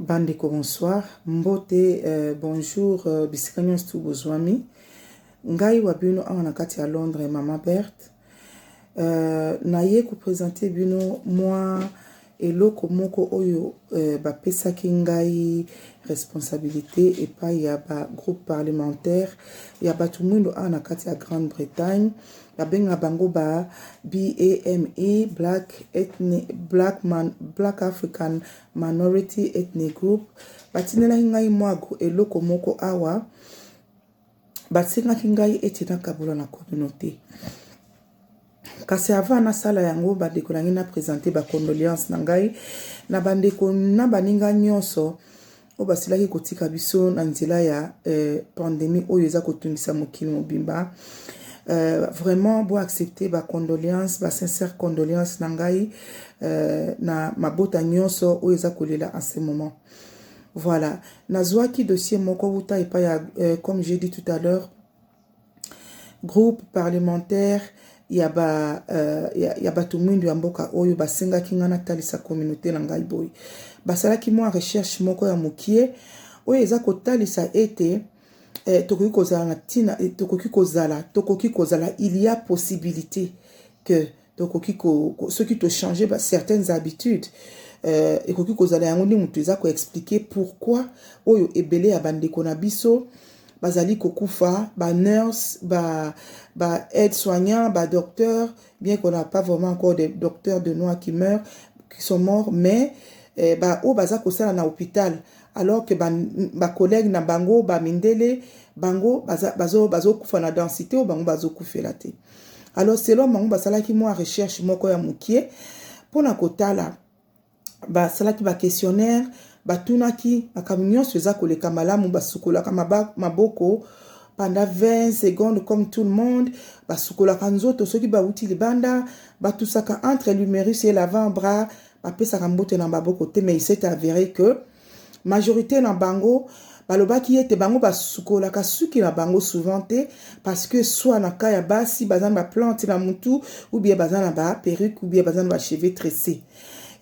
Bandeko bonsoir, mbote bonjour bisika nyonso tu bozwami. Ngai wa bino awa na kati ya Londres, Mama Berthe. Naye kopresente bino mwa eloko moko oyo bapesaki ngai responsabilité epai ya ba groupe parlementaire ya bato mwindo awa na kati ya Grande-Bretagne. Babenga bango ba BAME, Black Ethnic, Black, Man, Black African Minority Ethnic Group. Batindelaki ngai mwa eloko moko awa, basengaki ngai ete nakabola na communauté. Kasi avant nasala yango, bandeko na ngai, na présente bacondoléance na ngai na bandeko na baninga nyonso oyo basilaki kotika biso na nzela ya pandémie oyo eza kotungisa mokili mobimba. Vraiment bo accepter bacondoléance, basincère condoléance na ngai na mabota nyonso oyo eza kolela en ce moment. Voilà, nazwaki dossier moko wuta epai ya comme j'ai dit tout à l'heure, groupe parlementaire ya bato mwindu ya mboka oyo. Basengaki ngai natalisa communauté na ngai boye. Basalaki mwa recherche moko ya mokie oyo eza kotalisa ete tokoki kozala na ntina, tokoki kozala, il y a possibilité que tokoki soki tochange ba certaines habitudes, ekoki kozala yango nde moto eza koexpliquer pourquoi oyo ebele ya bandeko na biso bazali kokufa, banurse, ba aide soignant, badocteur, bien qu'on n'a pas vraiment encore des docteurs de noirs qui meurent, qui sont morts, mais oyo baza kosala na hôpital, alors que bacollègue na bango bamindele, bango bazokufa na densité oyo bango bazokufela te. Alors, selon bango, basalaki mwa recherche moko ya mokie mpona kotala. Basalaki baquestionnaire, batunaki makambo nyonso eza koleka malamu, basukolaka maboko pendant 20 secondes comme tout le monde, basukolaka nzoto soki bawuti libanda, batusaka entre l'humérus et l'avant-bras, bapesaka mbote na maboko te. Mais il s'est avéré que majorité na bango balobaki ete bango basukolaka suki na bango souvent te, parce que soit na cas ya basi, baza na baplante na mutu, ou bien baza na baperruque, ou bien baza na bacheveux tressés,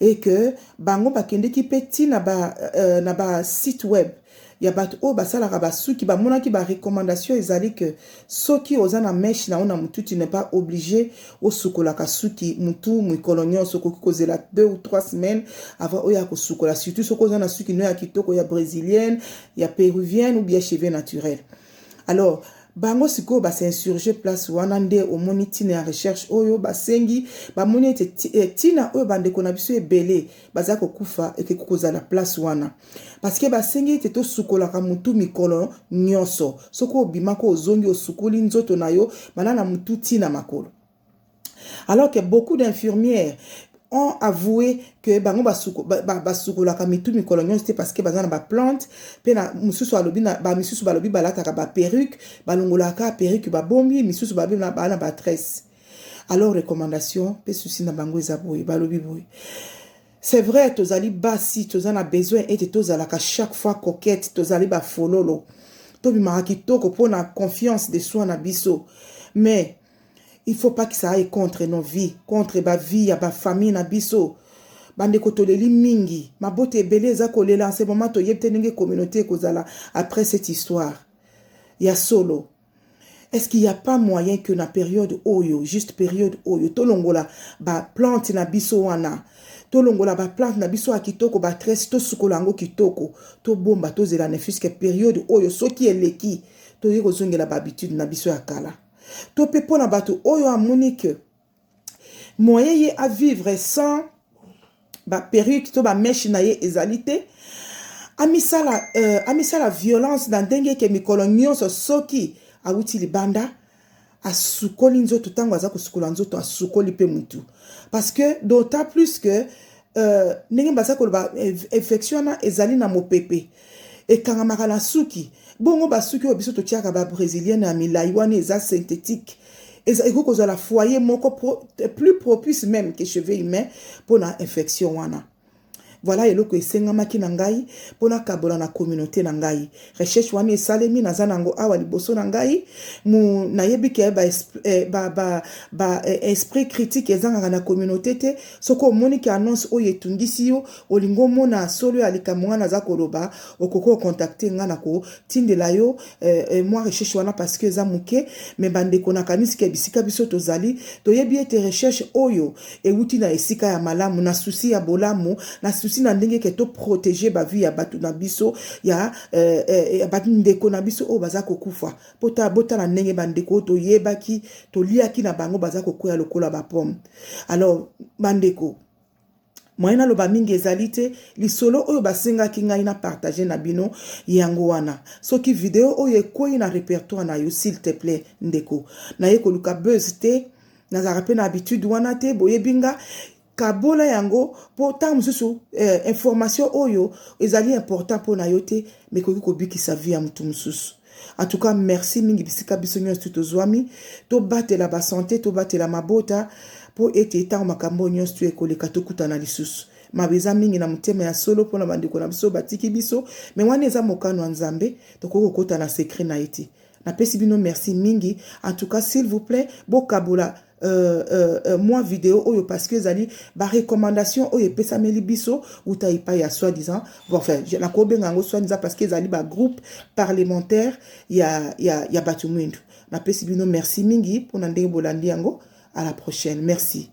et que bango bakendeki mpe ntina na basite web ya bato oyo basalaka basuki, bamonaki barecommandation ezali ke soki oza na mèche na yo na mutu, tu n'es pas obligé osukolaka suki mutu mikolo nyonso. Okoki kozela 2 ou 3 semaines avant oyo ya kosukola, surtout soki oza na suki no ya kitoko, ya brésilienne, ya péruvienne ou bien cheveux naturel. Alors bango sikoyo bas'insurge place wana nde omoni ntina ya recherche oyo basengi. Bamoni ete ntina oyo bandeko na biso ebele baza kokufa ekoki kozala place wana, parce que basengi ete tosukolaka mutu mikolo nyonso. Soki obimaka, ozongi, osukoli nzoto na yo banda na mutu ntina makolo, alors que beaucoup d'infirmières ont avoué que bango basukolaka mitu mikolo nyonso te, parce que baza na baplante mpe na mosusu alobi, bamisusu balobi balataka baperruque, balongolaka perruque, babombi, misusu balobi baa na batresse. Alors recommandation mpe susi na bango eza boye, balobi boye: c'est vrai, tozali basi, toza na besoin ete tozalaka chaque fois coquette, tozali bafololo, tobimaka kitoko mpona confiance de soi na biso, mais il faut pas que ça aille contre nos vies, contre bavie ya bafamille na biso. Bandeko, toleli mingi, mabota ebele eza kolela en ce moment. Toyebi te ndenge communauté ekozala après cette histoire ya solo. Est-ce qu'il y a pas moyen que na période oyo, juste période oyo, tolongola baplante na biso wana, tolongola baplante na biso ya kitoko, batresse, tosukola yango kitoko, tobomba, tozela ne fût-ce que période oyo? Soki eleki, toyei kozongela bahabitude na biso ya kala. To mpe mpona bato oyo amoni ke moyen ye avivre sans baperruque to bamèche na ye ezali te, amisala violence na ndenge eke mikolo nyonso soki awuti libanda, asukoli nzoto, ntango aza kosukola nzoto, asukoli mpe mutu, parce que d'autant plus que ndenge baza koloba, infection wana ezali na mopepe, ekangamaka na suki. Bongo basuki oyo biso totiaka, babrésilienne ya milai wana, eza synthétique, ekoki kozala foyer moko plus propice même que cheveux humain mpona infection wana. Voilà eloko esengamaki na ngai mpo nakabola na communauté na ngai. Recherche wana esalemi, naza na yango awa liboso na ngai. Mu, nayebi ke ba, eh, ba, ba, ba eh, esprit critique ezangaka na communauté te. Soki omoni ke annonce oyo etungisi yo, olingi omona solo ya likambo ngai naza koloba, okoki kocontacte ngai na kotindela yo eh, eh, mwa recherche wana parce que eza moke. Me bandeko, nakanisi ke bisika biso tozali, toyebi ete recherche oyo ewuti na esika ya malamu, na souci ya bolamu, na souci na ndenge ke toprotege bavie ya bato na biso, ya, eh, eh, ya bandeko na biso oyo baza kokufa. Pota botala ndenge bandeko oyo toyebaki, toliaki na bango, baza kokwea lokola bapome. Alors bandeko, moyen naloba mingi ezali te. Lisolo oyo basengaki ngai na partage na bino yango wana. Soki video oyo ekwei na répertoire na yo, s'il te plaît ndeko, naye koluka buzz te, nazalaka mpe na habitude wana te, boyebi nga. Kabola yango mpo ntango mosusu information oyo ezali important mpo na yo te, mais ekoki kobikisa vie ya motu mosusu. En tout cas, merci mingi. Bisika biso nyonso tozwami, tobatela basanté, tobatela mabota, mpo ete ntango makambo oyo nyonso to ekoleka, tokutana lisusu. Mabe eza mingi na motema ya solo mpona bandeko na biso batiki biso, me wana eza mokano ya Nzambe, tokoki kokota na secret na ye te. Napesi bino merci mingi. En tout cas, s'il vous plaît, bokabola mwa video oyo parce que ezali barecommandation oyo epesameli biso uta epai ya soi-disant, bon, enfin nakobenga yango soi-disant parce que ezali bagroupe parlementaire ya bato mwindu. Napesi bino merci mingi mpona ndenge bolandi yango. À la prochaine, merci.